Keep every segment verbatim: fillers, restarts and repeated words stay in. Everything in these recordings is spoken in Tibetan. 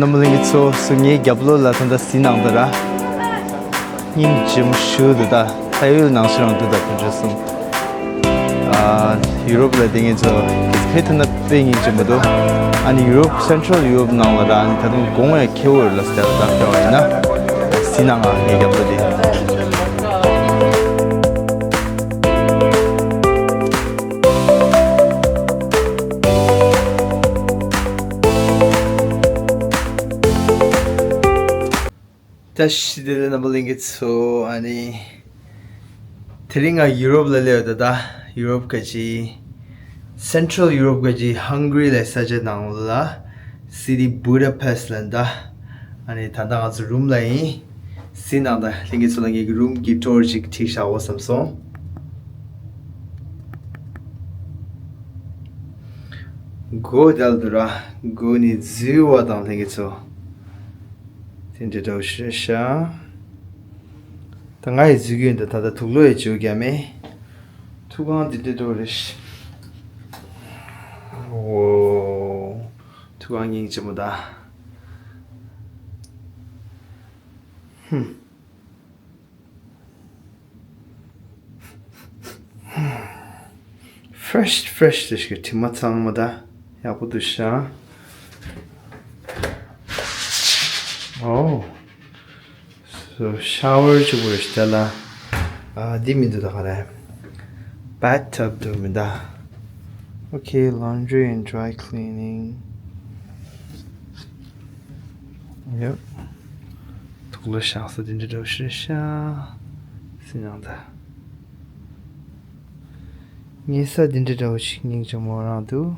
རྣམ་པ་ལྷན་རྒྱས་ཚོ་སུ་ངའི་རྒྱབ་ལོགས་ལ་ད་ལྟ་གཟིགས་གནང་འདུག་ར། སྙིང་རྗེ་མོ་ཞུ་འདུག་ད་ཕ་ཡུལ་ནང་བཞིན་རང་འདུག་ད་ཕུན་ཚོགས་གསུམ། ཨ། ཡུ་རོབ་ལ་བསྡད་མཁན་ཚོ་ཕེབས་ཐུབ་ན་དཔེ་སྙིང་རྗེ་མོ་འདུག་ཨ་ནི་ཡུ་རོབ་Central Europe ནང་ལ་ར། ཨ་ནི་ད་དུང་དགོང་བའི་ཁེ་འོར་ལ་སྟེར་ད་སྤྲོ་བ་ཡིན་ན་གཟིགས་གནང་ང་ངའི་རྒྱབ་ལོགས་དེ། བཀྲ་ཤིས་བདེ་ལེགས་རྣམ་པ་ལྷན་རྒྱས་ཚོ། ཨ་ནི་དེ་རིང་ང་ཡུ་རོབ་ལ་སླེབས་ཡོད་ད། ད་ཡུ་རོབ་ག་ཅི་Central Europe ག་ཅི་Hungary ལ་ས་ཆ་ནང་ལ་city Budapest ལ་ད། ཨ་ནི་ད་ལྟ་ང་ཚོ་རུམ་ལ་ཡིན། གཟིགས་གནང་ད་ལྷན་རྒྱས་ཚོ་ལ་ངའི་རུམ་གྱི་ཊོར་ཅིག་ཁྲིད་བཞག་འོ་བསམ་སོང་། སྒོ་བརྒྱབ་འདུག་ར། སྒོ་ནས་འཛུལ་བ་དང་ལྷན་རྒྱས་ཚོ། དེ་འདྲ་འདྲ་བོ་ཞིག་རེད་ཤག་ད་ང་ཡི་འཛུལ་གྱི་ཡོད་འདུག་ད་ལྟ་དུག་ལོག་ཡི་བྱེད་རྒྱུ་མེད། ཐུགས་ཁང་འདི་འདྲ་འདྲ་བོ་རེད་ཤག་འོ། ཐུགས་ཁང་སྙིང་རྗེ་མོ་ད། ཧུམ། Fresh fresh དེ་ཞིག་དྲི་མ་ཚང་མ་ད་ཡག་པོ་འདུག་ཤག་ཨོ། So shower གཅིག་པོ་རེད་ཤག་ལ། ཨ། འདི་མི་འདུག་ད་ག་རེ། Bathtub འདུག་མི་ད། Okay, laundry and dry cleaning. Yep. དུག་ལོག་བཞག་ས་འདི་འདྲ་འདྲ་བོ་ཞིག་རེད་ཤག་གཟིགས་གནང་ད། ཉལ་ས་འདི་འདྲ་འདྲ་བོ་ཞིག་སྙིང་རྗེ་མོ་རང་འདུག་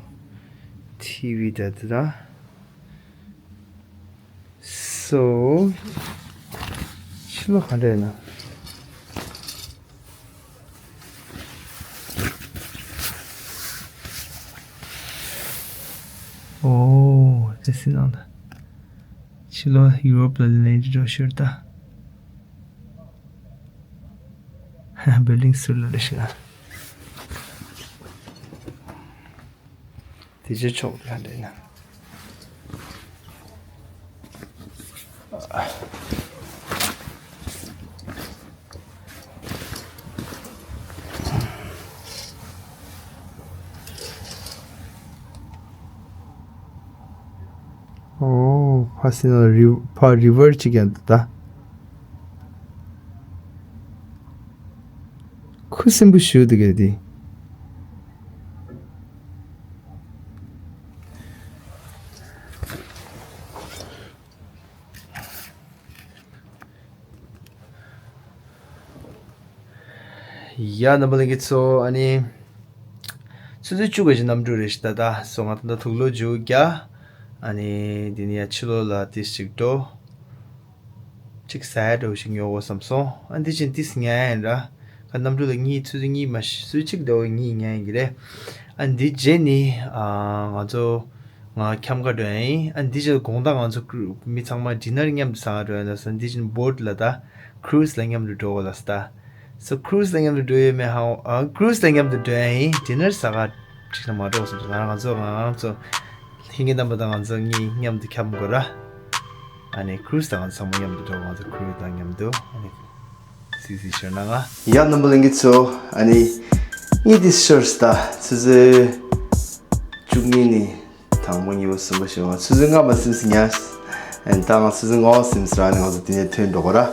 ཊི་ཝི་ད་འདི་ད། So ཕྱི་ལོགས་ག་འདྲ་ཡིན་ན། ཨོ། དེ་གཟིགས་གནང་ད། ཕྱི་ལོགས་ཡུ་རོབ་ལ་ལེན་འགྲོ་ཤོར་ད། ཧ། བིལ་ཌིང་ཟུར་ལ་རེད་ཤག་དེ་ཅི་ཆོག་ལ་འདྲེན་ན། ཨོ། ཕ་སི་ནོ་རི། ཕ་རི་ཝར་ཅིག་ཡང་འདུག་ད། ཁུ་སིམ་པོ་ཞུ་འདུག་གས་དེ། ཡ། རྣམ་པ་ལྷན་རྒྱས་ཚོ། ཨ་ནི་ཆུ་ཚོད་བཅུ་ག་ཅིག་གནམ་གྲུ་རེད་ཤག་ད་ལྟ། སོ་ང་ད་ལྟ་དུག་ལོག་མཇུག་རྒྱག་ཨ་ནི་འདི་ནས་ཡ་ཕྱི་ལོགས་ལ་ཏིས་ཅིག་འགྲོ། ཅིག་ཟ་ཡ་འདྲ་བོ་ཞིག་ཉོ་དགོས་བསམ་སོང་། ཨ་འདི་བཞིན་ཏིས་ཉལ་ཡ་ཡིན་ར། ཁ་གནམ་གྲུ་ལ་གཉིད་ཆུ་ཚོད་གཉིད་མ་ཤི་ཆུ་ཚོད་གཅིག་འདྲ་བོ་གཉིད་ཉལ་ཡིན་གྱི་རེད། ཨ་འདི་རྗེས་ནི་ཨ་ང་ཚོ་ང་ཁྱམས་ཁ་འགྲོ་ཡ་ཡིན། ཨ་འདི་རྗེས་དགོང་དག་ང་ཚོ་ཀྲུ་མི་ཚང་མ་ཌི་ནར་མཉམ་དུ་ཟ་ག་འགྲོ་ཡ་ལ་ས། འདི་བཞིན་བོཊ་ལ་ད་ཀྲུ་ཛི་ལ་མཉམ་དུ་འགྲོ་དགོས་ལ་ས་ད། སོ་ཀྲུ་ཛི་ལ་མཉམ་དུ་འགྲོ་ཡོད་མེད་ཧ། ཨ་ཀྲུ་ཛི་ལ་མཉམ་དུ་འགྲོ་ཡ་ཡིན། ཌི་ནར་ཟ་ག་ཅིག་ན་མ་འགྲོ་སོང་། ང་རང་ང་ཚོ་ང་རང་ཚོ་ལྷན་རྒྱས་རྣམ་པ་དང་ང་ཚོ་གཉིས་མཉམ་དུ་འཁྱམ་དགོས་ར། ཨ་ནི་ཀྲུ་ཛི་དང་ང་ཚོ་ཚང་མ་མཉམ་དུ་འགྲོ། ང་ཚོ་ཀྲུ་ཛི་དང་མཉམ་དུ་ཨ་ནི་སི་སི་ཤར་ན་ང་། ཡ། རྣམ་པ་ལྷན་རྒྱས་ཚོ། ཨ་ནི་གཉིད་དེ་ཤོར་སྟ། ཆུ་ཚོད་བཅུ་གཉིས་ནི། དང་པོ་གཉིས་པ་གསུམ་པ་བཞི་པ། ཆུ་ཚོད་ལྔ་མ་ཟིན་ཟིན་ཉལ། ཨན་ད་ང་ཆུ་ཚོད་ལྔ་པ་ཟིན་ཟིན་ར་ནི་ང་ཚོ་དེ་ནས་ཐོན་འགྲོ་གོ་ར།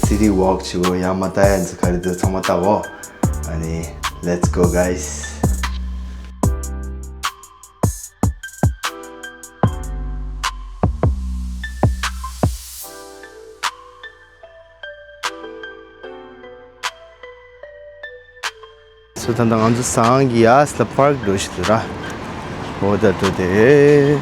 City walk བྱེད་གོ། ཡང་མ་ལྟ་ཡ་ཚོ་ག་རེ་འདུག་ཚང་མ་ལྟ་གོ། ཨ་ནི་let's go guys. སོ་ད་ལྟ་ང་ཚོ་ཟངས་ཀྱི་ཡ་སི་ལ་པར་ཀི་འགྲོ་ཞིག་འདུག་ར། འོ་ད་འགྲོ་དེ།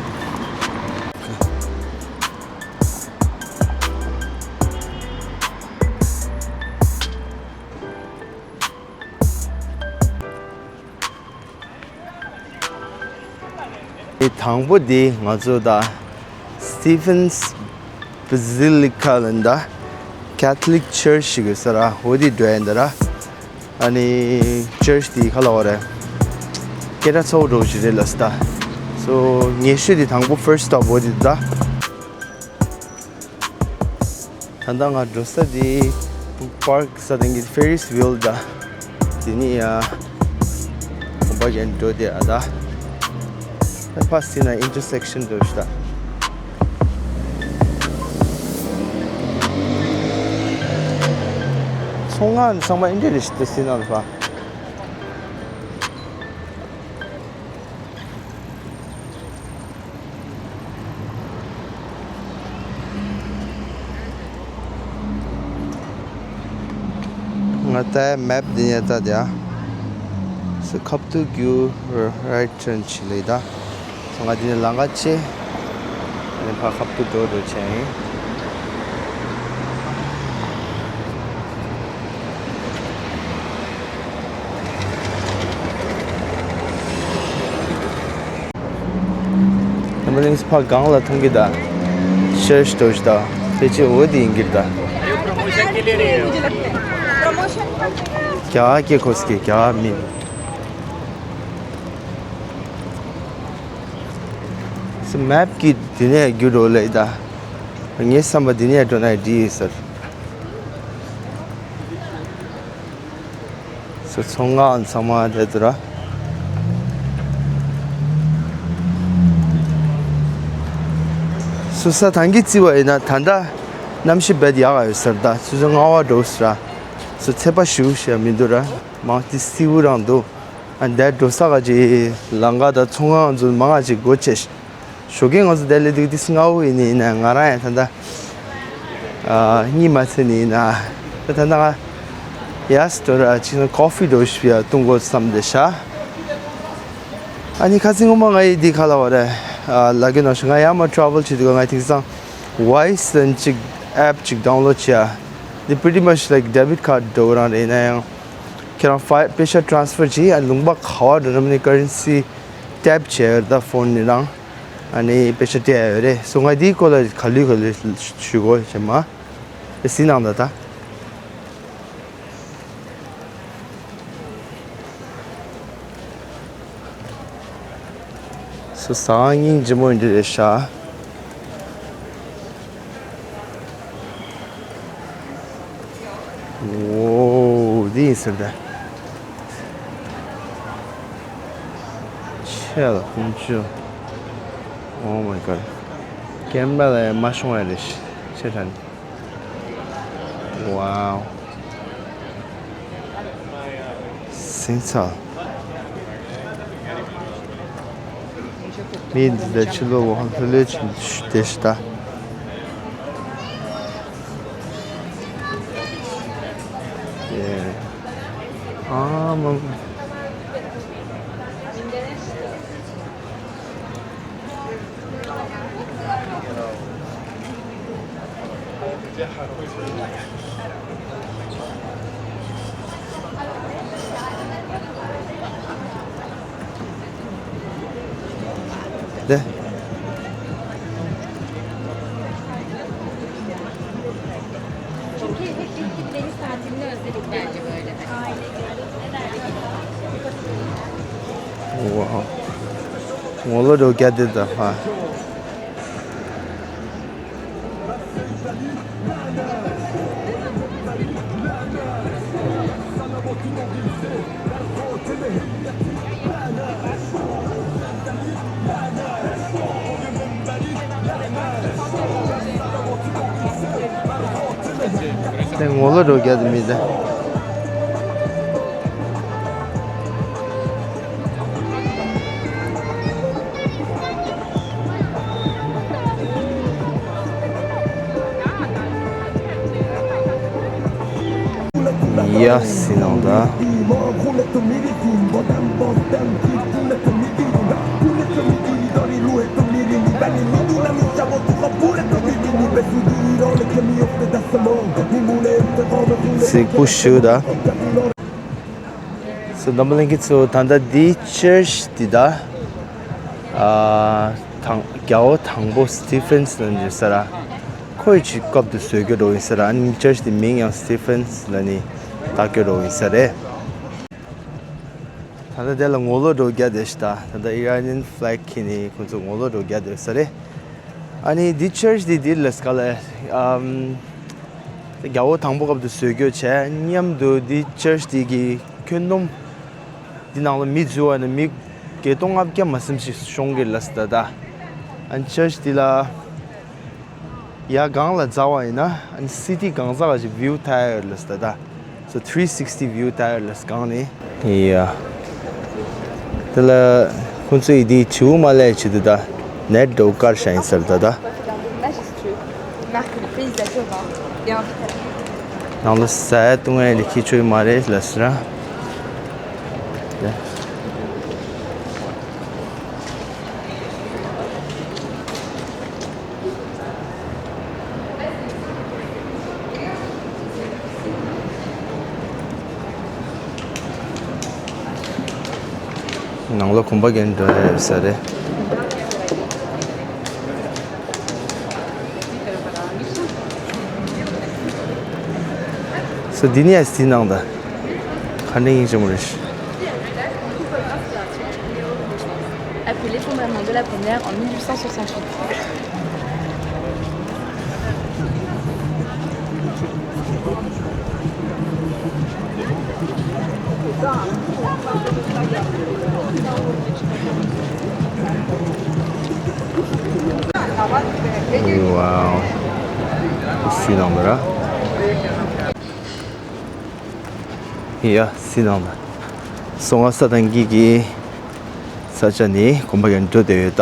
དང་པོ་དེ་ང་ཚོ་ད་Stephen's Basilica ལ་འདི་Catholic Church ཞིག་ཡོད་ས་ར། འོ་དེ་འགྲོ་ཡ་འདི་ར། ཨ་ནི་church དེ་ག་ལ་བ་རེད། སྐད་གྲགས་ཚ་བོ་འགྲོ་ཞིག་རེད་ལ་ས་ད། So ངེད་ཤོད་དེ་དང་པོ་first stop འོ་དེ་ད། ད་ལྟ་ང་འགྲོ་ས་དེ་པཱརྐ་ས་དང་གི་Ferris wheel ད། དེ་ནི་ཡ་གོམ་པ་གྱན་འགྲོ་དེ་ཨ་ད། ཕ་སི་ན་ཨིན་ཊར་སེག་ཤན་འགྲོ་ཤི་ད། ཚོང་ཁང་ཚང་མ་ཨིན་ཊར་རེ་ཤི་ད་སི་ན་ལ་ཕ། ང་ད་མེབ་འདི་ནས་ལྟ་དེ་ཨ། སུ་ཁབ་ཏུ་རྒྱུ་རའིཊ་ཊརན་ཆི་ལེ་ད། སོ་ང་འདི་ནས་ལང་ཀ་ཆེ། ཨ་ནི་ཕ་ཁབ་ཏུ་འགྲོ་འགྲོ་ཆེ་ཡིན། ཨེམ་བུ་ལེན་སི་ཕ་གང་ལ་ཐོང་གི་ད། ཤར་ཤི་ཏོ་ཤི་ད། དེ་ཅི་འོ་དེ་ཡིན་གྱི་ད། རྒྱ་གི་ཁོ་སི་གི་རྒྱ་མིན། སི་མེབ་ཀྱི་དེ་ནས་རྒྱུ་འགྲོ་ལེ་ད། ངའི་བསམ་པ་དེ་ནས་འགྲོ་ན་འགྲིག་ཡོད་ཟེར། སོ་ཚོང་ཁང་ཚང་མ་དེ་དུ་ར། སོ་ས་ཐང་གི་རྩི་བ་ཡིན་ན་ད་ལྟ་གནམ་གཤིས་བེད་ཡག་ཡོད་ཟེར་ད་སོ་ཚོ་ངལ་བ་འགྲོ་ཟེར་ར། སོ་ཚད་པ་ཞུ་ཞེས་མི་འདུག་ར་མང་དེ་སི་བུ་རང་འདུག་ཨ་འདས་འགྲོ་ས་ག་ཅིག་ལང་ཀ་ད་ཚོང་ཁང་ཚོ་མང་ང་ཅིག་སྒོ་ཕྱེ་ཞིག་ཞོགས་ཀས་ང་ཚོ་དེ་ལས་འདུག་དེ་སྔ་བོ་ཡིན་ནི་ཡིན་ན་ང་རང་ཡང་ད་ལྟ་ཨ་གཉིད་མ་ཚད་ནི་ཡིན་ན་ད་ད་ལྟ་ང་ཡ་སི་ཏོ་ར་ཅིག་ན་ཀོ་ཕི་འགྲོ་ཞིག་ཡ་བཏུང་དགོས་བསམ་བསྡད་ཤག་ཨ་ནི་ཁ་སང་ངོ་མ་ང་ཡི་འདི་ཁ་ལ་བ་རེད་ཨ་ལ་གི་ནང་ཞིག་ང་ཡ་མ་ཊ་རེ་ཝལ་བྱེད་དུས་ང་དེང་སང་ཝའི་སི་ཟེར་ཅིག་ཨེབ་ཅིག་ཌའུན་ལོཌ་བྱས་ཡ་འདི་pretty much like debit card འདྲ་བོ་རང་རེད་ཡིན་ན་ཡང་ཁྱེད་རང་ཕའི་པེ་ཤ་ཊ་རན་སི་ཕར་བྱེད་ཡ་ལུང་པ་ག་བ་འགྲོ་རམ་ནི་ཀ་རན་སི་ཊེབ་བྱས་ཡོད་ད་ཕོན་ནི་རང་། ཨ་ནི་པེ་ཤ་སྤྲད་ཡོད་རེད། སོ་ང་འདིའི་སྐོར་ལ་ག་ལུས་ག་ལུས་ཞུ་དགོས་བྱེད་མ། དེ་སི་ནང་ད་ད། སོ་ཟ་ཁང་སྙིང་རྗེ་མོ་འདི་རེད་ཤག་འོ། འདི་ཡིན་ཟེར་ད། ཆེ་ལ་ཀུན་སྤྱོད། Oh my god། ཀེམ་ར་ལ་ཡང་མ་ཤོང་ཡ་རེད་ཤག་ཆེ་དྲགས་ནི། Wow། སིང་ཚ། མི་འདི་འདྲ་ཕྱི་ལོགས་འོག་ལྷོད་ལྷོད་ཕྱིན་བསྡད་ཤག་ད། ཨ་མ། དེ། Wow། ངོ་ལོག་འགྲོ་རྒྱུ་དེ་ད་ཧ། དེ་ངོ་ལོག་འགྲོ་རྒྱུ་དེ་མི་དེ། ཡ་སི་ནང་ད། སི་པུ་ཤུ་ད། སོ་འཛམ་བུ་གླིང་གི་ཚོ་ད་ལྟ་འདི་ཅར་ཆི་འདི་ད། ཨ་དང་རྒྱལ་པོ་དང་པོ་སི་ཊི་ཕན་སི་ལ་འཇུ་ས་ར། ཁོའི་ཆི་སྐབས་དུ་བཟོས་རྒྱུ་འགྲོ་ཡིན་ས་ར། ཨ་ནི་ཅར་ཆི་འདི་མིང་ཡང་སི་ཊི་ཕན་སི་ལ་ནི་བཏགས་རྒྱུ་འགྲོ་ཡིན་ས་རེད། ད་ལྟ་དེ་ལ་ངོ་ལོག་འགྲོ་རྒྱུ་དེ་ཤི་ད། ད་ལྟ་ཨི་ར་ནིན་ཕི་ལེག་འཁྱེར་ནི་ཁོང་ཚོ་ངོ་ལོག་འགྲོ་རྒྱུ་དེ་ས་རེད། ཨ་ནི་འདི་ཅར་ཆི་འདི་འདི་ལ་སྐ་ལ་ཨམ། རྒྱལ་པོ་དང་པོ་སྐབས་དུ་བཟོས་སྐྱོ་བྱས་མཉམ་དུ་འདི་ཅར་ཅི་འདི་གི་ཁྱོན་བསྡོམས། འདི་ནང་ལ་མི་འཛུལ་བ་ནི་མི་བརྒྱད་སྟོང་ལྔ་བརྒྱ་མ་ཟིན་ཞིག་ཤོང་གི་ལ་སི་ད་ད། ཨན་ཅར་ཅི་འདི་ལ་ཡ་གང་ལ་འཛའ་བ་ཡིན་ན་ཨན་སི་ཊི་གང་ཟག་ལ་ཞིག་བིའུ་ཐ་ཡོད་ལ་སི་ད་ད། So three sixty view tire less གང་ནི། ཡ། དེ་ལ་ཁོང་ཚོས་འདི་བྱིའུ་མ་ལས་བྱེད་དུ་ད་ནེཊ་འདྲ་བོ་དཀར་ཤ་ཡིན་ཟེར་ད་ད། Marque le paysager, hein, et invite à venir. ནང་ལ་ཟས་བཏུང་ཡས་ལས་ཁྱི་ཆོས་མ་རེད་ལ་ཟེར། ནང་ལོགས་གོམ་པ་རྒྱག་འགྲོ་ཡ་ཡོད་ས་རེད། སོ་འདི་ནས་ཨ་སི་ནང་ད་ཁ་འདྲེ་ཡིན་ཅང་མ་རེད། Appelé pour Maman de la Première en mille huit cent soixante-huit. Wow. སི་ནང་མ་ར། ཡ་སི་ནང་མ། སོང་ང་ས་དང་གི་གི་ས་ཆ་ནི་གོམ་པ་ཡང་འགྲོ་བསྡད་ཡོད་ད།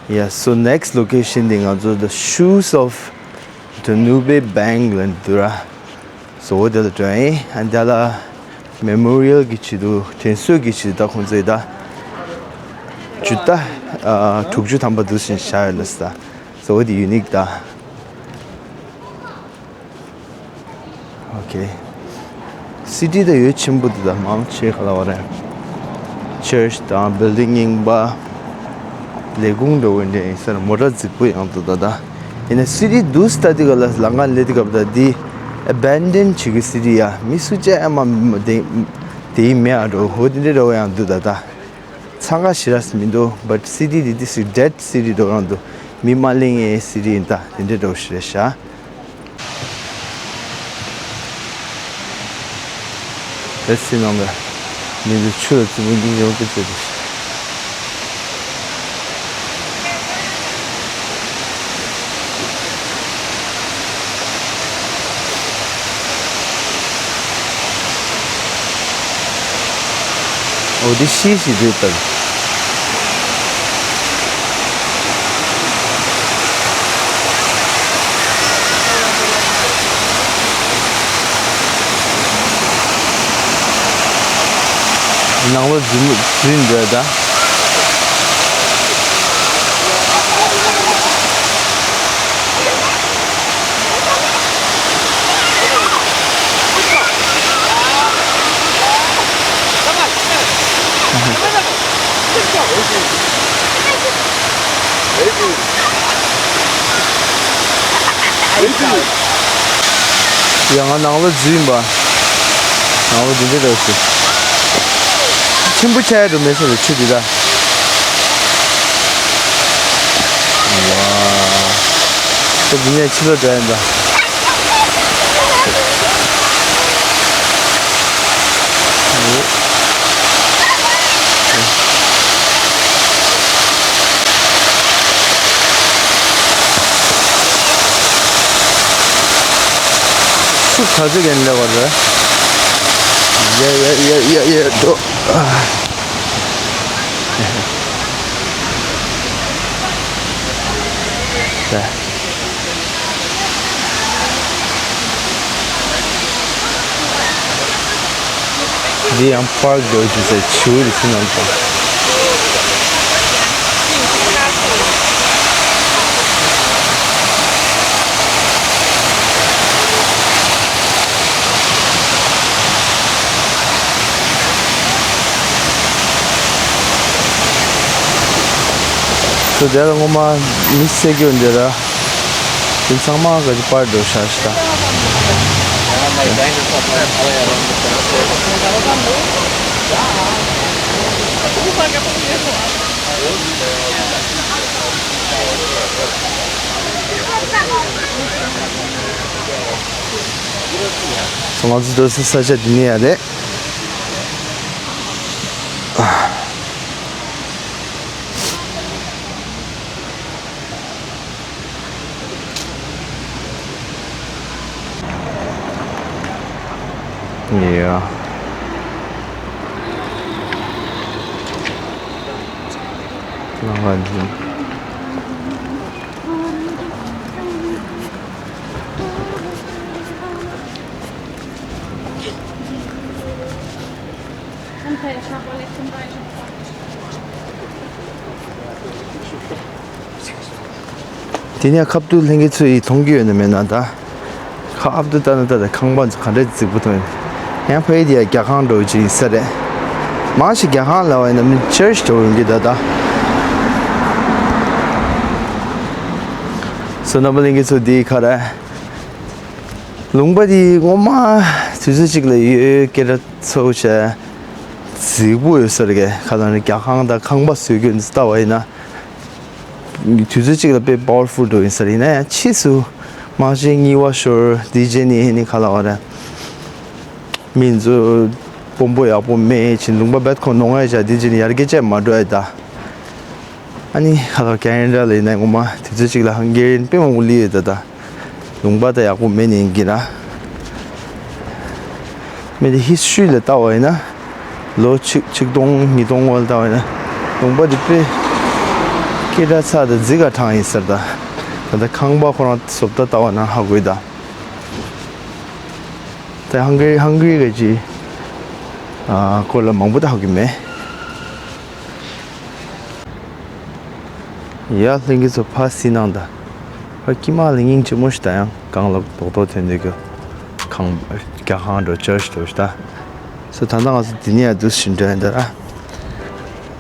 Yeah, so next location དེ་ང་ཚོ་the Shoes of Danube Bank ལ་འདུག་ར། So འོ་དེ་ལ་འགྲོ་ཡིན། ཨ་འདི་ལ་མེ་མོ་རི་ཡལ་གྱི་ཆེད་དུ་དྲན་གསོ་གྱི་ཆེད་དུ་ད་ཁོང་ཚོས་ད་ཇུ་ཏ་དྲུག་ཅུ་ཐམ་པ་འདུག་བཞིན་བཞག་ཡོད་ལ་ས། So འོ་དེ་ཡུ་ནིག་ད། Okay. སི་ཊི་དེ་ཡོད་ཆེན་པོ་དེ་དང་མང་ཆེ་ག་ལ་བ་རེད། ཅར་ཅི་དང་བིལ་ཌིང་རྙིང་པ། ལས་ཁུངས་འགྲོ་བའི་འདྲ་ཡིན་ས་རེད། མོ་ཊ་རྫིག་པོ་ཡང་འདུག་ད་ད། ཡིན་ན་སི་ཊི་དུ་སི་ད་དེ་ག་ལ་ལང་ཀ་ལས་དེ་ག་ད་དེ་ཨེ་བན་ཌན་བྱེད་གི་སི་ཊི་ཡ་མི་སུ་ཅག་ཨེ་མ་དེ་དེ་ཡིན་མེད་ཨ་འགྲོ་ཧོ་དེ་འདྲ་འགྲོ་ཡང་འདུག་ད་ད། འཚང་ཁ་ཞེ་དྲག་མི་འདུག But city འདི་this is dead city འགྲོ་རང་འདུག་མི་མ་གླེང་ཡས་སི་ཊི་ཡིན་ད་དེ་འདྲ་འགྲོ་ཞེ་དྲག་ཤ། ཨེ་སི་ནང་ལ་མི་འདི་ཆུ་ལ་བཙུན་མོ་གཉིས་ཡོང་གི་བཙལ་འདུག་འོ་དེ་ཤི་ཤི་དུས་ལྟར། ནང་ལོ་རྫུན་རྫུན་འདྲ་ད། ཡང་ང་ནང་ལོ་རྫུན་པ། ནང་ལོ་རྫུན་འདྲ་འདྲ་ཞིག་ཆེན་པོ་ཆགས་ཡ་འགྲོ་མེད་ས་རེད་ཆུ་འདི་ད། ཝ། ད་འདི་ནས་ཕྱི་ལོགས་འགྲོ་ཡིན་ད། སུ་ག་ཚོད་ཀྱང་སླེབས་པ་རེད། ཡ་ཡ་ཡ་ཡ་ཡ་འགྲོ། འདི་ཡང་པར་འགྲོ་རྒྱུ་ཟེར་བྱིའུ་རེ་ཚུར་ནང་དང་། སོ་དེ་ལ་ངོ་མ་མི་བསད་རྒྱུ་འདི་ར། དེ་ཚང་མ་ག་ཅི་པར་འགྲོ་ཤག་ཤི་ད། ང་ཚོ་འགྲོ་ས་ས་ཆ་འདི་ནས་ཡ་རེད། ཡ། ལང་ཀ་འཛིན། དེ་ནས་ཁ་བསྡུར་ལྷན་རྒྱས་ཚོ་ཡིས་མཐོང་རྒྱུ་ཡོད་ན་མེད་ན་ད། ཁ་ཨབ་ཏུ་ལྟ་ན་ལྟ་དང་ཁང་པ་ཚོ་ག་འདྲ་རྫིག་པོ་མཐོང་ཡོད། ཡང་ཕ་ཡི་དེ་ཡང་རྒྱ་ཁང་འགྲོ་བ་ཅིག་ཡིན་ས་རེད། མང་ཞིག་རྒྱ་ཁང་ལ་བ་ཡིན་ན་མི་ཆར་ཆི་འགྲོ་ཡོང་གི་ད་ད། བསོད་ནམས་པ་ལྷན་རྒྱས་ཚོ་འདི་ག་རེ། ལུང་པ་འདི་སྔོན་མ་དུས་ཚོད་ཅིག་ལ་ཡོད་སྐད་སྒྲ་ཚ་བོ་བྱས་རྫིག་པོ་ཡོད་ས་རེད། ག་ལ་ནི་རྒྱ་ཁང་དང་ཁང་པ་བཟོས་རྒྱུ་འདི་ལྟ་བ་ཡིན་ན། དུས་ཚོད་གཅིག་ལ་དཔེ་པ་ཝར་ཧྥུལ་འགྲོ་ཡིན་ས་རེད། ཡིན་ན་ཡང་ཕྱིས་སུ་རྨང་གཞི་རྙིང་བ་ཤོར་དེ་རྗེས་ནས་ནི་ག་ལ་བ་རེད། མི་ཚོ་དཔོན་པོ་ཡག་པོ་མེད་ཕྱིན་ལུང་པ་རྦད་ཁོ་ནོར་ངེས་བྱ་དེ་རྗེས་ནས་ཡར་རྒྱས་བྱས་མ་འགྲོ་ཡ་ད། ཨ་ནི་ག་ལ་ཁེ་ན་ཌ་ལ་ཡིན་ན་ངོ་མ་དུས་ཚོད་གཅིག་ལ་ཧང་གེ་རི་ཡན་དཔེ་མང་པོ་ལུས་ཡོད་ད་ད། ལུང་པ་ད་ཡག་པོ་མེད་ནི་ཡིན་གྱི་ར། མི་དེ་ཧིས་ཊོ་རི་ལ་ལྟ་བ་ཡིན་ན། ལོ་ཆིག་ཆིག་སྟོང་ཉིས་སྟོང་སྔོན་ལ་ལྟ་བ་ཡིན་ན། ལུང་པ་དེ་དཔེ་སྐད་གྲགས་ཚ་དང་རྫིག་ག་གྲངས་ཡིན་ཟེར་ད། ད་ལྟ་ཁང་པ་ཁོ་རང་བཟོ་ལྟ་ལྟ་བ་ན་ཧ་གོ་ཡི་ད། ད་ཧང་གི་ཧང་གི་ག་ཅི། ཨ་སྐོར་ལ་མང་པོ་ད་ཧ་གོ་མེད། ཡ་ལྷན་རྒྱས་ཚོ་ཕ་སི་ནང་ད། ཕ་ཀི་མ་ལ་སྙིང་རྗེ་མོ་ཞིག་ད་ཡང་གང་ལ་རྡོག་རྡོག་ཐོན་འདུག་གི། གང་རྒྱ་ཁང་འགྲོ་ཅར་ཆི་འགྲོ་ཞིག་ད། སོ་ད་ལྟ་ང་ཚོ་འདི་ནས་ཡ་འདུག་ཕྱིན་འགྲོ་ཡིན་ད་ར།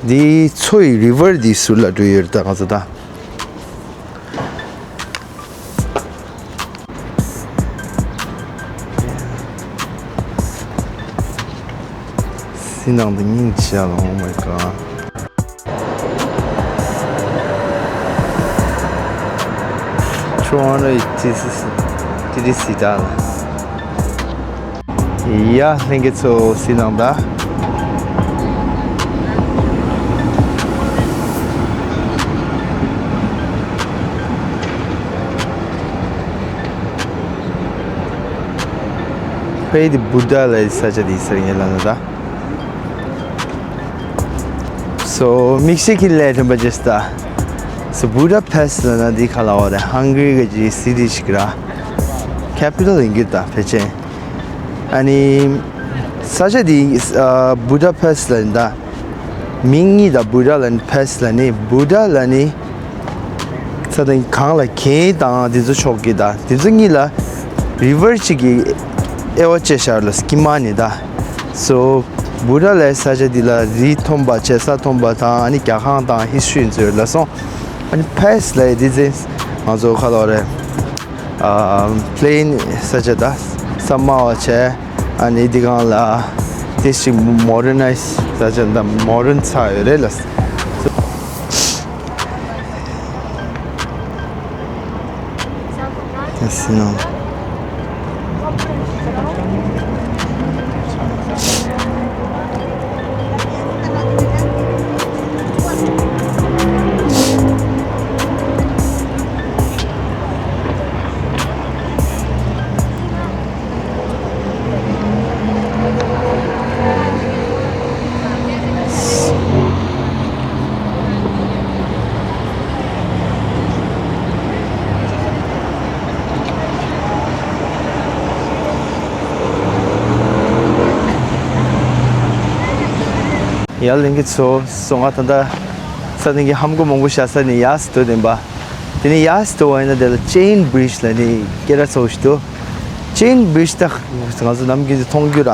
འདི་མཚོ་ཡི་རི་ཝར་འདི་ཟུར་ལ་འགྲོ་ཡོད་རེད་ད་ང་ཚོ་ད། སི་ནང་དུ་སྙིང་རྗེ་ལ། Oh my god. Toronto is this is this is Seattle. ཡ་ལྷན་རྒྱས་ཚོ་སི་ནང་ད། ཕའི་དི་བུ་ཌ་ལའི་ས་ཆ་དེ་ཟེར་ངེས་ལ་ན་ད། སོ་མིག་ཤེས་ཀྱི་ལས་དྲན་པ་ཇེས་ད། སོ་བུ་ཌ་པེ་སི་ལ་ན་འདི་ག་ལ་བ་རེད། ཧང་གི་རི་གི་སི་ཊི་ཞིག་ར། ཁེ་པི་ཊལ་ཡིན་གྱི་ད་ཕལ་ཆེར། ཨ་ནི་ས་ཆ་འདི་ཨ་བུ་ཌ་པེ་སི་ལ་ཡིན་ད། མིང་གཉིས་ད་བུ་ཌ་ལ་ནི་པེ་སི་ལ་ནི་བུ་ཌ་ལ་ནི། ས་དང་གང་ལ་གྱེན་དང་དེ་ཚོ་ཕྱོགས་ཀྱི་ད་དེ་ཚོ་གཉིས་ལ་རི་ཝར་གཅིག་གི་དབྱེ་བ་བཅད་བཞག་ལ་སྐྱིད་མ་ནི་ད། སོ་བུ་ཌ་ལའི་ས་ཆ་འདི་ལ་རི་མཐོན་པ་བྱས་ས་མཐོན་པ་དང་ཨ་ནི་རྒྱ་ཁང་དང་ཧིས་ཊོ་རི་ཚོ་ལ་སོང་། ཨ་ནི་པེ་སི་ལའི་དེ་ཚེ་ང་ཚོ་ཁ་ལོ་རེད། ཨ་པི་ལེན་ས་ཆ་ད་ས་དམའ་བ་བྱས། ཨ་ནི་འདི་གང་ལ་དེ་ཞིག་མོ་ཌར་ནའི་ཛི་ས་ཆ་ད་མོ་ཌརན་ཚ་ཡོད་རེད་ལ། Casino. ཡ་ལྷན་རྒྱས་ཚོ་སོང་ང་ད་ལྟ་ས་སྟེང་གི་ཧམ་གོ་མང་པོ་བཞག་ས་ནས་ཡར་སྡོད་བསྡད་པ། དེ་ནས་ཡར་སྡོད་པ་ཡིན་ན་དེ་ལ་ཅེན་བི་རིཇ་ལ་ནི་སྐད་གྲགས་ཚ་བོ་ཞིག་འདུག་ཅེན་བི་རིཇ་ད་ང་ཚོ་ནམ་རྒྱུན་དུ་མཐོང་རྒྱུ་ར།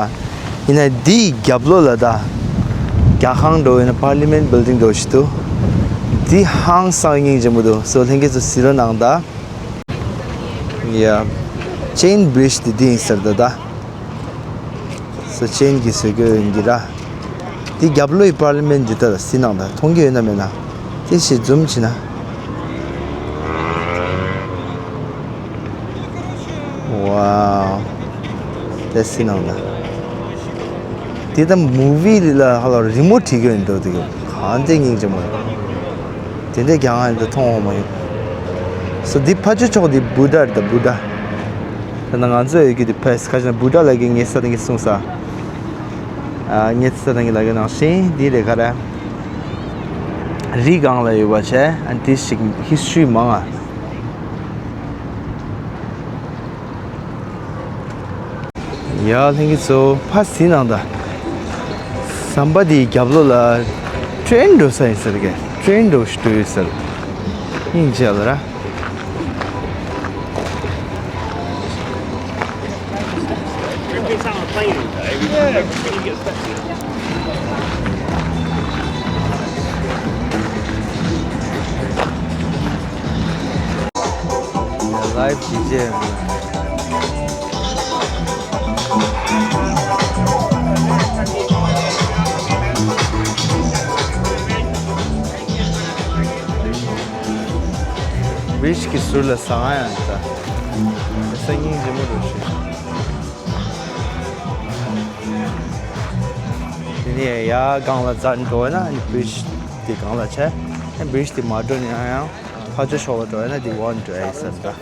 ཡིན་ན་འདིའི་རྒྱབ་ལོགས་ལ་ད་རྒྱ་ཁང་འགྲོ་ཡིན་ན་པར་ལི་མེན་བིལ་ཌིང་འགྲོ་ཞིག་འདུག་འདི་ཧང་སང་སྙིང་རྗེ་མོ་འདུག་སོ་ལྷན་རྒྱས་ཚོ་གཟིགས་རོགས་གནང་ད། ཡ། ཅེན་བི་རིཇ་དེ་འདི་ཡིན་ཟེར་ད་ད། སོ་ཅེན་གྱི་བཟོ་བཀོད་ཡིན་གྱི་ར། དེ་རྒྱབ་ལོགས་ཀྱི་པར་ལི་མེན་འདི་ལྟ་ལ་སི་ནང་ད་མཐོང་གི་ཡོད་ན་མེད་ན། དེ་ཞིག་ཛུམ་བྱེད་ན། Wow. སི་ནང་ལ། དེ་ད་མུ་བི་ལ་ཧ་ལ་རི་མོ་བྲིས་གི་ཡོད་འདུག་དེ་ག་གང་དེ་སྙིང་རྗེ་མོ་ཡོད། དེ་འདྲའི་རྒྱ་ང་ཡིན་ད་མཐོང་འོང་མ་ཡོད། སོ་འདི་ཕ་ཆོས་ཕྱོགས་འདི་བུ་ཌ་རེད་ད་བུ་ཌ། ད་ནང་ང་ཚོ་ཡོད་རྒྱུ་དེ་ཕེས་ཁ་ཅིག་ན་བུ་ཌ་ལ་གི་ངེད་ས་དང་གི་གསུངས་ས། ཨ་ངེད་ས་དང་གི་ལ་གི་ནང་བཞིན་འདི་རེད་ག་རེ། རི་སྒང་ལ་ཡོད་པ་བྱས་ཨ་འདི་ཞིག་ཧིས་ཊོ་རི་མང་ང་། ཡ་ལྷན་རྒྱས་ཚོ་ཕ་སི་ནང་ད། ཟམ་པ་དེའི་རྒྱབ་ལོགས་ལ་ཊེན་འགྲོ་ས་ཡིན་ཟེར་གི། ཊེན་འགྲོ་ཞིག་འགྲོ་ཡོད་ཟེར། སྙིང་རྗེ་ལ་ར། ལའིབ་ཇི་ཇེ། བིཆ་གི་ཟུར་ལ་ཟ་ཁང་ཡང་འདུག་སང་ཉིན་རྗེ་མོ་འགྲོ་ཤེས། དེ་ནས་ཡར་སྒང་ལ་འཛེགས་འགྲོ་ན་ནི་བིཆ་དེ་སྒང་ལ་ཆགས། ཨ་བིཆ་དེ་མ་འགྲོ་ནས་ཡང་ཡང་ཕར་ཕྱོགས་ལ་འགྲོ་ན་དེ་འོག་འགྲོ་ཡ་ཡིན་ས་འདུག་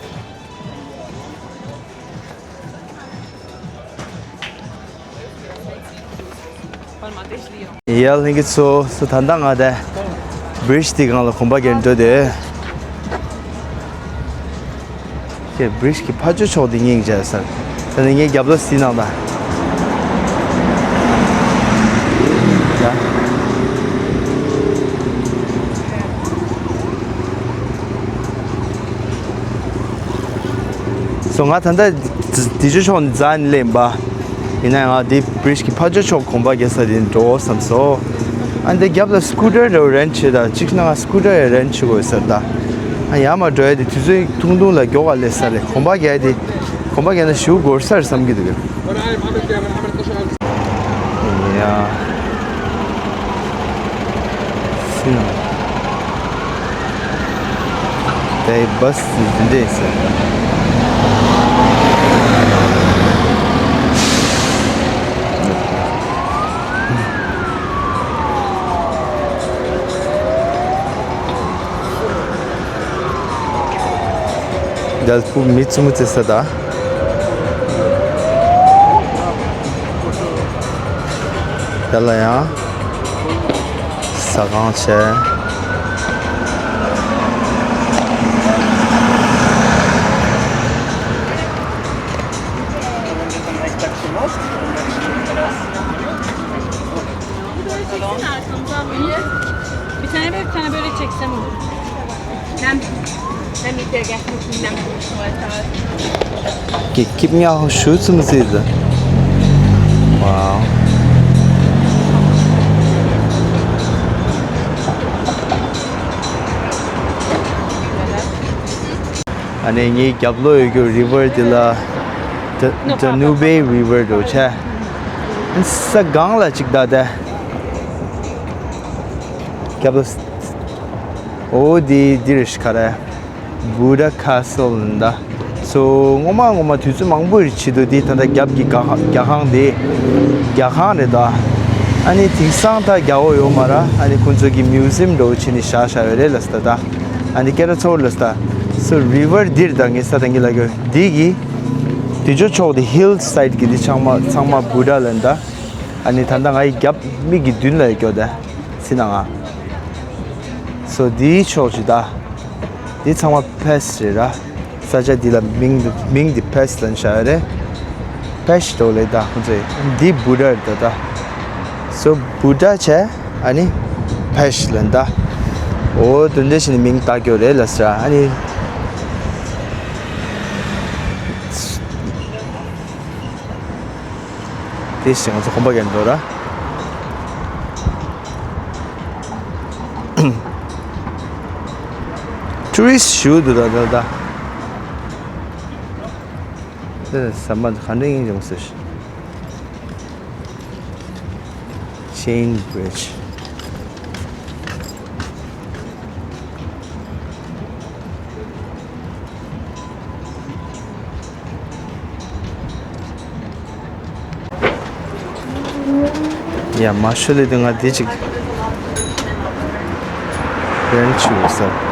ཡ་ལྷན་རྒྱས་ཚོ་སུ་ད་ལྟ་ང་དེ་བིཆ་དེ་སྒང་ལ་གོམ་པ་རྒྱག་འགྲོ་དེ། ཁྱེད་བིཆ་གི་ཕ་ཆོས་ཕྱོགས་དེ་སྙིང་རྗེ་ཟེར། ད་ནི་ངའི་རྒྱབ་ལོགས་སི་ནང་ད། ཡ། སོ་ང་ད་ལྟ་དེ་ཆོས་ཕྱོགས་ནས་འཛེགས་ནས་སླེབས་པ། ཡིན་ན་ཡང་དེ་བིཆ་གི་ཕ་ཆོས་ཕྱོགས་གོམ་པ་རྒྱག་ས་དེ་འགྲོ་བསམ་སོང་། ཨ་འདི་རྒྱབ་ལ་སྐུ་ཊར་རེ་རེན་ཊི་བྱེད་ད་གཅིག་ན་ང་སྐུ་ཊར་རེ་རེན་ཊི་བྱེད་དགོས་ཟེར་ད། ཨ་ཡར་མར་འགྲོ་ཡ་དེ་དུས་ཚོད་ཐུང་ཐུང་ལ་མགྱོགས་པ་སླེབས་ས་རེད། གོམ་པ་རྒྱག་ཡ་དེ་གོམ་པ་རྒྱག་ན་ཞེ་པོ་འགོར་ས་རེད་བསམ་གྱི་འདུག་ཡ། སི་ནང་། དེ་བྷ་སི་འདི་འདྲས་ཟེར། རྒྱལ་པོ་མི་ཙུ་མུ་ཙེ་ས་ད། ད་ལ་ཡང་ཟ་ཁང་བྱས། Bir tane ver, bir tane böyle çeksem olur. Ben, ben bir de gel, bilmem. Gib mir auch Schutzmusik. Wow. ཨ་ནི་ངའི་རྒྱབ་ལོགས་ཡོད་རྒྱུ་རི་ཝར་འདི་ལ་ད་ད་ནུ་བེ་རི་ཝར་འདྲ་བོ་བྱས། ས་སྒང་ལ་ཅིག་ད་ལྟ་རྒྱབ་ལོགས། འོ་འདི་འདི་རེད་ཤག་ག་རེ། བུ་ཌ་ཁ་སལ་ད། སོ་སྔོན་མ་སྔོན་མ་དུས་ཚོད་མང་པོ་རེ་བྱེད་དུས་འདི་ད་ལྟ་རྒྱབ་ཀྱི་རྒྱ་ཁང་རྒྱ་ཁང་འདི་རྒྱ་ཁང་རེད་ད། ཨ་ནི་དེང་སང་ད་རྒྱ་བོ་ཡོད་མ་ར། ཨ་ནི་ཁོང་ཚོ་གི་མིའུ་ཛིམ་འདྲ་བོ་བྱས་ནས་བཞག་བཞག་ཡོད་རེད་ལ་ས་ད། ཨ་ནི་སྐད་གྲགས་ཚ་བོ་ལ་ས་ད། སོ་རི་ཝར་འདིར་ད་ངས་ས་ད་ངས་ལ་གི་འདི་གི་དེ་ཅོ་ཕྱོགས་དེ་ཧིལ་སའིཌ་གི་འདི་ཚང་མ་ཚང་མ་བུ་ཌ་ལ་ད། ཨ་ནི་ད་ལྟ་ང་ཡི་རྒྱབ་མིག་གི་མདུན་ལ་ཡོད་སྐྱོ་ད་སི་ན་ང་། སོ་འདིའི་ཕྱོགས་ཅིག་ད། འདི་ཚང་མ་ཕེས་རེད་ར། ས་ཆ་འདི་ལ་མིང་མིང་འདི་ཕེས་ལབ་བྱ་ཡ་རེད། ཕེས་ཏོ་ལེ་ད་ཁོང་ཚོས་འདི་བུ་ཌ་རེད་ད། སོ་བུ་ཌ་བྱས་ཨ་ནི་ཕེས་ལབ་ད། འོ་དོན་འདི་བྱས་ནས་མིང་བཏགས་རྒྱུ་རེད་ལ་ཟེར་ཨ་ནི། དེ་བཞིན་ང་ཚོ་གོམ་པ་རྒྱག་འགྲོ་ར། ཊུ་རི་སི་ཊི་ཞུ་འདུག་ད་ད་ད། དེ་ཟམ་པ་ག་འདྲ་ཡིན་རེད་མ་ཟེར། Chain Bridge. ཡ་མ་ཤོ་ལེ་དེ་ང་དེ་ཅིག་རེན་ཆུ་ས།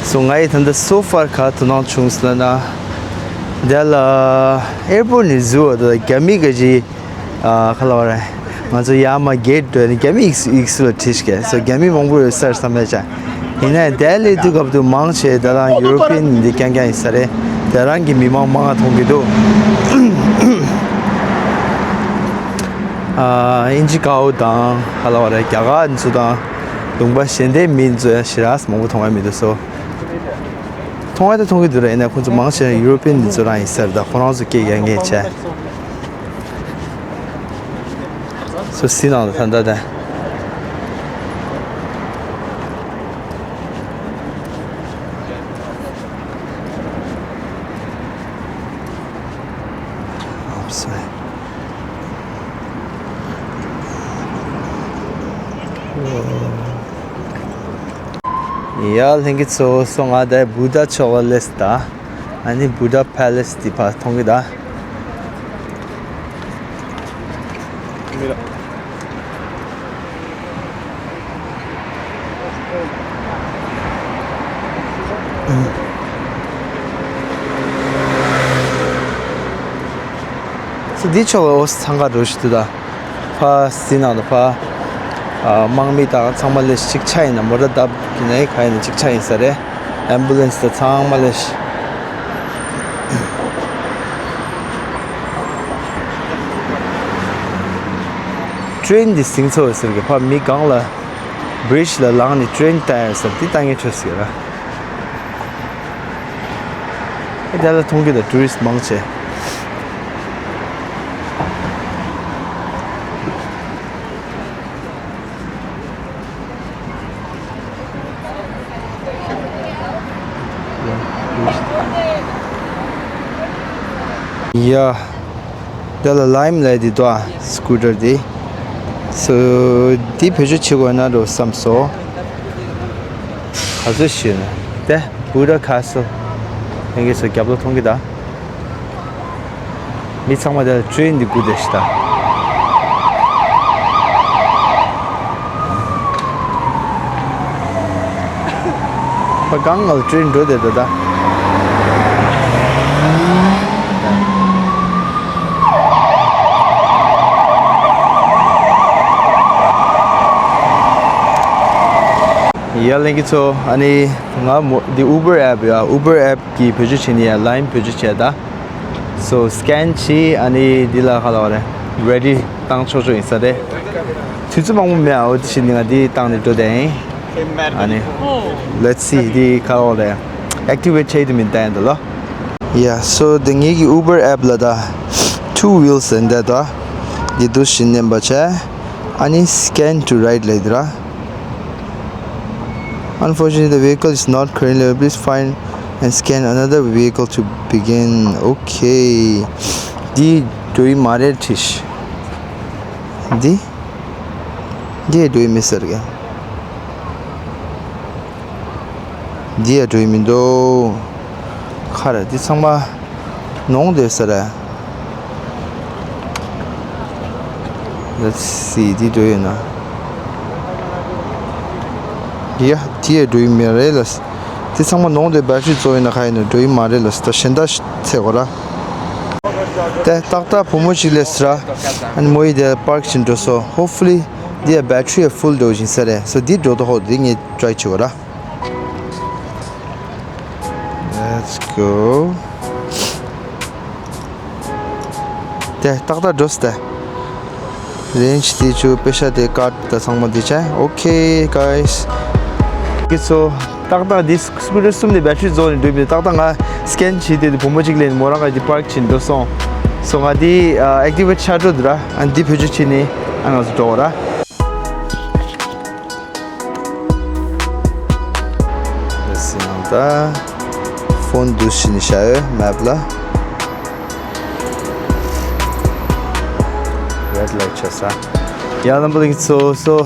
སོ་ང་ཡི་ད་ལྟ་so far ག་དོ་སྣང་བྱུང་ཟེར་ན། དེ་ལ་ཨེར་པོར་ཊི་ནས་བཟོས་པ་དང་རྒྱ་མི་ག་ཅི་ཨ་ག་ལ་བ་རེད། ང་ཚོ་ཡར་མར་གེ་ཊི་འགྲོ་ནས་རྒྱ་མི་ཡིག་ཡིག་གཟུགས་ལ་བྲིས་ཤག་སོ་རྒྱ་མི་མང་པོ་ཡོད་ས་རེད་བསམ་པའི་ཆ། ཡིན་ནའི་དེ་ལས་དུས་སྐབས་དུ་མང་ཆེ་ད་རང་ཡུ་རོ་པི་ཡན་འདི་རྐྱང་རྐྱང་ཡིན་ས་རེད། དེ་རང་གི་མི་མང་མང་ང་མཐོང་གི་འདུག་ཨ་ཨིན་ཇི་ཀའོ་དང་ག་ལ་བ་རེད། རྒྱ་གར་འདི་ཚོ་དང་ལུང་པ་གཞན་དེའི་མི་འདི་ཚོ་ཡང་ཞེ་དྲག་མང་པོ་མཐོང་ཡ་མི་འདུག་སོ། མཐོང་ཡ་དེ་མཐོང་གི་འདུག་རེད། ཡིན་ནའི་ཁོང་ཚོ་མང་ཆེ་ཡུ་རོ་པི་ཡན་འདི་ཚོ་རང་ཡིན་ས་རེད། ད་ཁོ་རང་ཚོ་སྐད་རྒྱག་མཁན་བྱས། སོ་སི་ནང་དུ་ད་ལྟ་དེ། ཡ་ལྷན་རྒྱས་ཚོ་སོང་ང་ད་བུ་དྷ་མཆོག་ལ་སླེབས་ད། ཨ་ནི་བུ་དྷ་པེ་ལེ་སི་འདི་ཕར་མཐོང་གི་ད། སོ་འདི་ཕྱོགས་ལ་འོ་འཚང་ཁ་འགྲོ་ཞིག་འདུག་ད། ཕ་སི་ནང་དུ་ཕ། ཨ་དམག་མི་དང་ཚང་མ་ལས་གཅིག་ཆ་ཡིན་ན་མོ་ཊ་བརྡབ་ཀྱི་ནས་ག་ཡིན་ན་གཅིག་ཆ་ཡིན་ས་རེད། ཨེམ་བུ་ལེན་སི་དང་ཚང་མ་ལས། ཊེ་རེན་འདི་ཟིང་ཚོ་ཟེར་གི་ཕ་མི་སྒང་ལ་བི་རི་ཇི་ལ་ལངས་ནས་ཊེ་རེན་ལྟ་ཡ་ཟེར་འདི་ལྟ་ངན་ཁྲོད་ཟེར་གི་ར། ཨེ་དེ་ལ་མཐོང་གི་ད་ཊུ་རི་སི་མང་ཆེ། ཡ། དེ་ལ་ལའིམ་ལས་འདི་དོ་སི་ཀུ་ཊར་འདི། སོ་འདི་བེད་སྤྱོད་བྱེད་དགོས་ན་འགྲོ་བསམ་སོ། ག་ཚོད་ཤེས་ན་དེ། བུ་དྷ་ཁ་སལ། ལྷན་རྒྱས་ཚོ་རྒྱབ་ལོགས་མཐོང་གི་ད། མི་ཚང་མ་དེ་ལ་ཊེ་རེན་འདི་སྒུག་བསྡད་ཤག་ད། ཕ་གང་ང་ལ་ཊེ་རེན་འགྲོ་བསྡད་ད་ད། ཡ་ལྷན་རྒྱས་ཚོ་ཨ་ནི། ང་མོ་འདི་ཨུ་བར་ཨེབ་ཡ། ཨུ་བར་ཨེབ་ཀྱི་བེད་སྤྱོད་བྱེད་ནི་ཡ། ལའིམ་བེད་སྤྱོད་བྱས་ད། སོ་སི་ཀེན་བྱས་ཨ་ནི་འདི་ལ་ག་ལ་བ་རེད། རེ་ཌི་བཏང་ཆོག་ཆོག་ཡིན་ས་རེད། དུས་ཚོད་མང་པོ་མེད་ཨ། འོ་དེ་བྱས་ནི་ང་འདི་བཏང་ནས་འགྲོ་བསྡད་ཡིན། ཨ་ནི། ལེཊ་སི་སི་འདི་ག་ལ་བ་རེད། ཨེག་ཊི་ཝེཊ་བྱས་དུ་མིན་བལྟ་ཡིན་ད་ལོ། ཡ་སོ་དེ་ངེད་ཀྱི་ཨུ་བར་ཨེབ་ལ་ད། ཊུ་ཝིལ་ཟེར་འདི་ད། འདི་འདུག་བྱས་མནན་པ་བྱས། ཨ་ནི་scan to right ལབ་འདི་ར། Unfortunately, the vehicle is not currently available. Please find and scan another vehicle to begin. Okay. འདི་འགྲོ་ཡི་མ་རེད་ཁྲིད། འདི། འདི་འགྲོ་ཡི་མི་ཟེར་གི། འདི་ཡང་འགྲོ་ཡི་མི་འདུག་ཁ་ར་འདི་ཚང་མ། ནོངས་བསྡད་ས་རེད། Let's see འདི་འགྲོ་ཡོད་ན། ཡ་འདི་ཡང་འགྲོ་ཡི་མ་རེད་ལ། འདི་ཚང་མ་ནོངས་བསྡད། བེ་ཊི་རི་རྫོགས་ཡོད་ན་ག་ཡིན་ན་འགྲོ་ཡི་མ་རེད་ལ། ད་གཞན་དག་འཚོལ་དགོས་ར། དེ་ཏག་ཏག་བུ་མོ་ཞིག་སླེབས་སོང་ར། ཨ་ནི་མོ་ཡིས་དེ་པར་ཀི་བྱས་འགྲོ་སོང་། Hopefully འདི་ཡང་བེ་ཊི་རི་ཡང་ཕུལ་འགྲོ་བཞིན་ས་རེད། སོ་འདི་འགྲོ་དོ་ཧོ་འདི་ངས་ཊ་རའི་བྱེད་དགོས་ར། Let's go. དེ་ཏག་ཏག་འགྲོ་སྟེ། རེན་ཇི་དེ་ཆུ་པེ་ཤ་དེ་ཀར་ད་ཚང་མ་དེ་བྱས། Okay guys. ཀི་སོ། ཏག་ཏག་འདི་སི་ཀུ་ཊར་གསུམ་དེ་བེ་ཊི་རི་རྫོགས་ནས་འགྲོ་མི་ཏག་ཏག་ང་སི་ཀེན་བྱས་དེ་དེ་བུ་མོ་གཅིག་སླེབས་ནས་མོ་རང་ག་དེ་པར་ཀི་བྱས་འགྲོ་སོང་། སོ་ང་དེ་ཨེག་ཊི་ཝེཊ་ཆགས་འགྲོ་འདུག་ར། ཨ་འདི་བེད་སྤྱོད་བྱས་ནས་ཨ་ང་ཚོ་འགྲོ་བ་ར། ད་ཕོན་འདུག་བཞིན་བྱ་ཡོད་མེབ་ལ། རེད་ལའིཊ་ཆགས་ས། ཡ་ལམ་པ་ལིང་ཚོ་སོ།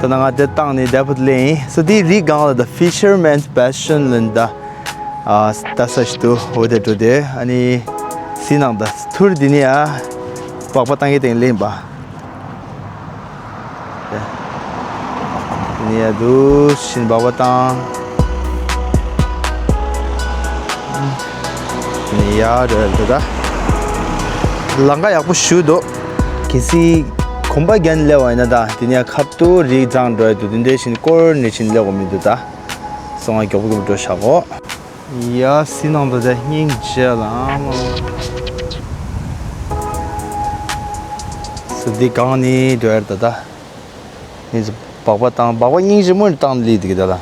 ད་ནང་ང་དེ་བཏང་ནི་དེ་ཕུད་ལེན་ཡིན། སོ་དེ་རི་སྒང་ལ་ད་Fisherman's Bastion ལེན་ད། ཨ་ད་ས་ཞིག་ཏུ་འོ་དེ་འགྲོ་དེ་ཨ་ནི་སི་ནང་ད་ཐུར་དེ་ནི་ཨ་སྦག་པ་བཏང་གི་དེང་ལེན་པ། ནི་ཡ་དུ་ཤིན་སྦག་པ་བཏང་། ནི་ཡ་རེད་འདུག་ད། ལམ་ཁ་ཡག་པོ་ཞུ་འདུག་གལ་སྲིད་གོམ་པ་རྒྱག་ནས་སླེབས་པ་ཡིན་ན་ད་དེ་ནས་ཁ་ཐུག་རི་རྫོང་འགྲོ་ཡ་འདུག་དེ་འདྲའི་ཤིན་སྐོར་ནས་ཤིན་སླེབས་དགོས་མི་འདུག་ད། སོང་ང་མགྱོགས་པོ་མགྱོགས་པོ་འགྲོ་བཞག་གོ། ཡ་སི་ནང་དུ་དེ་སྙིང་རྗེ་ལ་ཨ་མ། སི་འདི་གང་ནི་འགྲོ་ཡར་ད་ད། ནི་སྦག་པ་བཏང་སྦག་པ་སྙིང་རྗེ་མོ་ནི་བཏང་ལི་འདི་གི་ད་ད།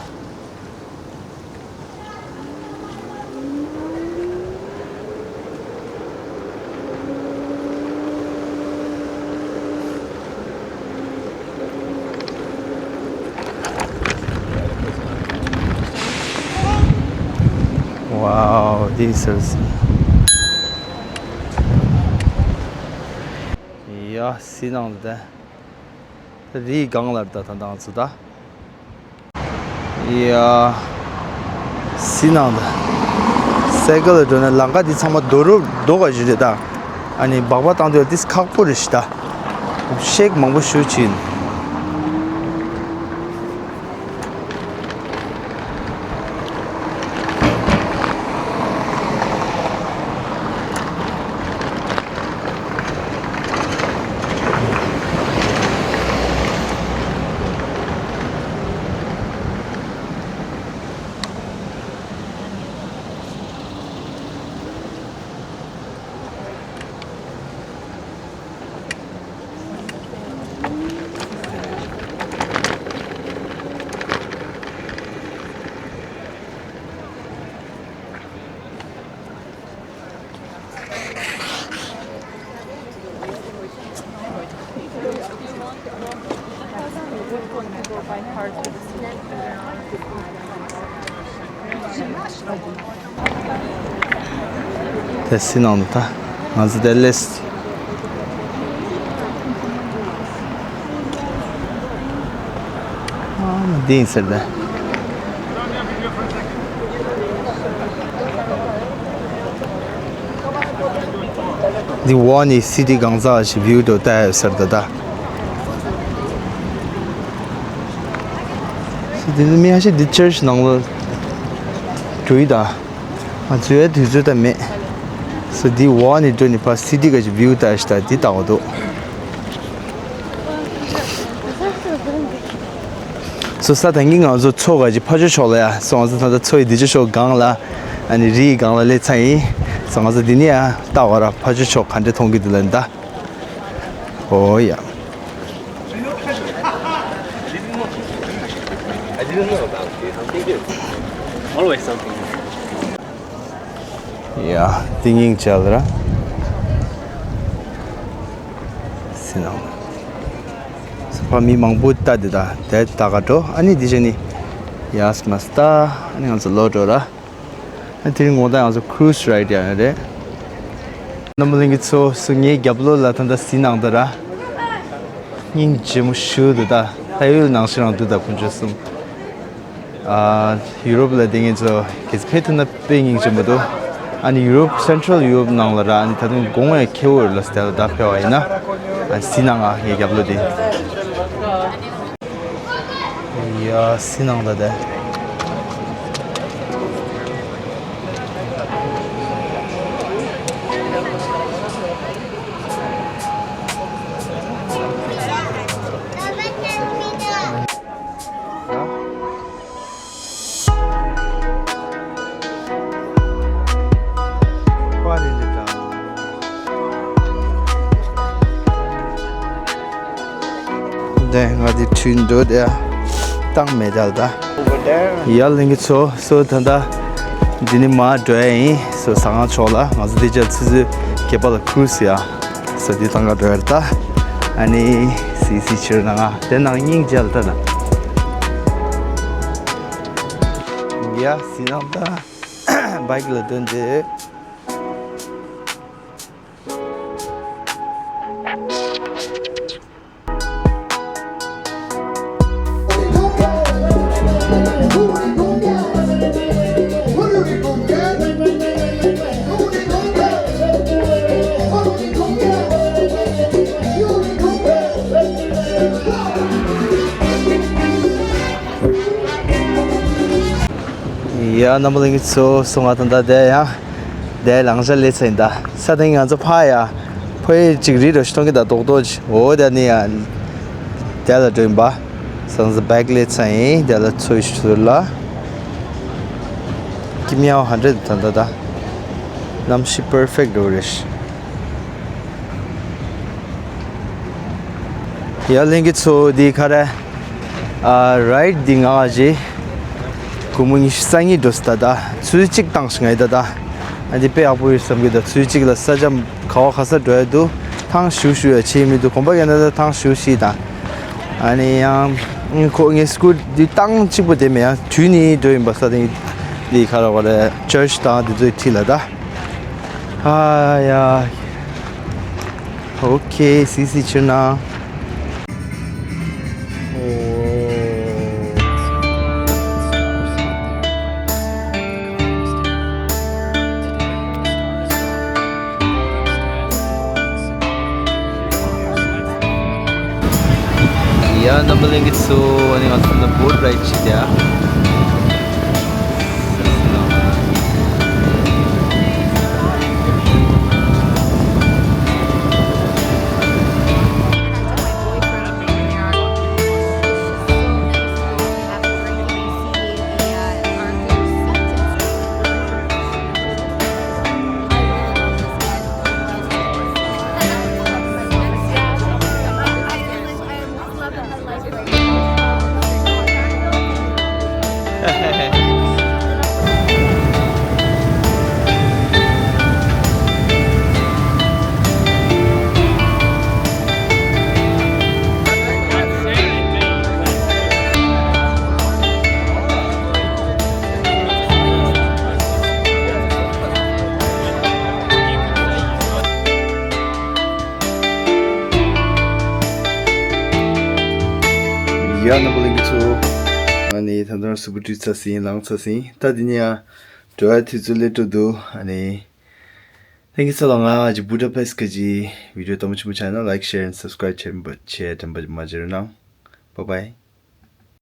Wow, this is ཡ་སི་ནང་དུ་ད་རི་སྒང་ལ་ད་ད་ང་ཚོ་ད། ཡ། སི་ནང་ད། སའི་ཀལ་ལ་འགྲོ་ན་ལམ་ཁ་འདི་ཚང་མ་རྡོ་རུ་རྡོ་ག་ཞིག་རེད་ད། ཨ་ནི་སྦག་པ་བཏང་དུས་ཏིས་ཁག་པོ་རེད་ཤི་ད། ཤེག་མང་པོ་ཞུ་ཕྱིན། དེ་སི་ནང་དུ་ད་ང་ཚོ་དེ་ལེས། ཨ་མ་འདི་ཡིན་ཟེར་ད། འདི་ཝ་ནི་སི་ཊི་གང་ཟག་ཞིག་བིའུ་འགྲོ་ལྟ་ཡོད་ཟེར་ད་ད། སི་ཊི་འདི་མི་ཧ་ཤི་འདི་ཅར་ཆི་ནང་ལ་འགྲོ་ཡི་ད། ང་ཚོའི་དུས་ཚོད་ད་མེད། སོ་འདི་ཝ་ནི་འགྲོ་ནི་ཕ་སི་ཊི་ག་ཞིག་བིའུ་ལྟ་ཞིག་ད་འདི་ལྟ་བ་འདུག་སོ་ས་དང་གི་ང་ཚོ་མཚོ་ག་ཅིག་ཕ་ཇོ་ཕྱོགས་ལ་ཡ་སོ་ང་ཚོ་ད་ལྟ་མཚོ་ཡི་འདི་ཅོ་ཕྱོགས་སྒང་ལ་ཨ་ནི་རི་ཡི་སྒང་ལ་སླེབས་ཚར་ཡིན། སོ་ང་ཚོ་འདི་ནས་ཡ་ལྟ་བ་ར་ཕ་ཇོ་ཕྱོགས་ག་འདྲ་མཐོང་གི་འདུག་ལ་ད། ཨོ་ཡ། Always something. ཡ། ཏིང་ཡིང་ཅལ་ར། སི་ནང་། སོ་ཕ་མི་མང་པོ་ལྟ་དེ་ད་དེ་ད་ག་འགྲོ་ཨ་ནི་དེ་བྱས་ནི། ཡ་སི་མ་སི་ད་ཨ་ནི་ང་ཚོ་ལོ་འགྲོ་ར། ཨ་དེ་རིང་དགོང་དག་ང་ཚོ་ཁུ་རུ་སི་རའི་ཌི་ཡང་ཡོད་རེད། རྣམ་པ་ལྷན་རྒྱས་ཚོ་སུ་ངའི་རྒྱབ་ལོགས་ལ་ད་ལྟ་སི་ནང་དུ་ར། སྙིང་རྗེ་མོ་ཞུ་འདུག་ད་ལྷ་ཡུལ་ནང་བཞིན་རང་འདུག་ད་ཁོང་ཚོ་གསུམ། ཨ། ཡུ་རོབ་ལ་བསྡད་མཁན་ཚོ་གལ་སྲིད་ཕེབས་ཐུབ་ན་དཔེ་སྙིང་རྗེ་མོ་འདུག་ཨ་ནི་ཡུ་རོབ་སེན་ཊྲལ་ཡུ་རོབ་ནང་ལ་ར་ཨ་ནི་ད་དུང་དགོང་བའི་ཁེ་འོར་ལ་སྟེ་ལ་ད་ཕེབས་པ་ཡིན་ན་ཨ་ནི་སི་ནང་ང་ངའི་རྒྱབ་ལོགས་དེ། ཡ་སི་ནང་ད་དེ། དེ་ང་དེ་ཁྲིན་འགྲོ་དེ་བཏང་མེད་དལ་ད། ཡར་ལེན་གི་ཚོ་སོ་ད་ད་འདི་ནི་མ་འགྲོ་ཡ་ཡིན་སོ་ཟ་ཁང་ཕྱོགས་ལ་ང་ཚོ་དེ་ཅག་ཚུ་ཚུ་སྐེད་པ་ལ་ཁུ་རུ་སི་ཡ། སོ་འདི་ཐང་ག་འགྲོ་ཡར་ལྟ། ཨ་ནི་སི་སི་ཕྱིར་ན་ང་དེ་ནང་སྙིང་རྗེ་ལ་ལྟ་ན། ཡ་སི་ནམ་ད་བའིཀ་ལ་ཐོན་ཏེ། ཡ་རྣམ་པ་ལྷན་རྒྱས་ཚོ་སོང་ང་དང་ད་དེ་ཡང་དེ་ལང་ཤ་ལེ་ཚན་ད་ས་དེ་ང་ཚོ་ཕ་ཡ་ཕ་ཡི་ཅིག་རི་རོ་ཤི་ཐོང་གི་ད་རྡོག་རྡོག་ཅིག་འོ་དེ་ནི་ཡ་དེ་ལ་འགྲོ་ཡིན་པ་སང་ས་བེག་ལེ་ཚན་ཡིན་དེ་ལ་ཚོ་ཡི་ཤུ་ལ་ཀི་མི་ཡའོ་ཧན་ཌེ་ད་ད་ད་གནམ་གཤིས་པར་ཕེག་འགྲོ་རེད། ཡ་ལྷན་རྒྱས་ཚོ་འདི་ག་རེ། ཨ་རའིཌ་འདི་ང་ཞེ་སྒོར་མོ་ཉི་ཤུ་རྩ་གཉིས་འགྲོ་སྲིད་ད་ད་ཚུལ་གཅིག་བཏང་ཞིག་ང་ཡི་ད་ད། ཨ་འདི་དཔེ་ཡག་པོ་ཡོད་བསམ་གི་ད་ཚུལ་གཅིག་ལ་ས་ཆ་ག་བ་ག་ས་འགྲོ་ཡ་འདུག་ཐང་ཞུ་ཞུ་ཡ་ཆེ་མི་འདུག་གོམ་པ་ཡ་ན་ད་ཐང་ཞུ་ཞིག་ད། ཨ་ནི་ཡང་ཁོ་ངའི་སྐུ་འདི་བཏང་གཅིག་པོ་དེ་མེད་ཡང་དུས་ནི་འགྲོ་ཡིན་པ་ས་དེ་འདི་ག་རེ་བ་རེ་ཅར་ཆི་དང་འདི་ཚོའི་འཁྲིས་ལ་ད། ཨ་ཡ། Okay, see you soon. ཡ་རྣམ་པ་ལྷན་རྒྱས་ཚོ་ཨ་ནི་ང་ཚོ་ལ་བོ་ཊི་རའིཌ་བྱེད་ཡ། ཡ་རྣམ་པ་ལྷན་རྒྱས་ཚོ། ཨ་ནི་ད་ལྟ་གཟུགས་པོ་བཀྲུས་ཚར་ཟིན་ལངས་ཚར་ཟིན་ད་འདི་ནས་ཡང་འགྲོ་ཡ་དུས་ཚོད་སླེབས་འགྲོ་འདུག་ཨ་ནི་ལྷན་རྒྱས་ཚོ་ལ་ང་ཅི་བུ་ཌ་པེ་སི་ཁ་ཅི་བི་ཌི་ཡོ་དང་པོ་ཆེན་པོ་ཆགས་ན་like, share and subscribe བྱེད་པ་བྱེད་དྲན་པ་མ་བརྗེད་རོགས་གནང་། Bye bye.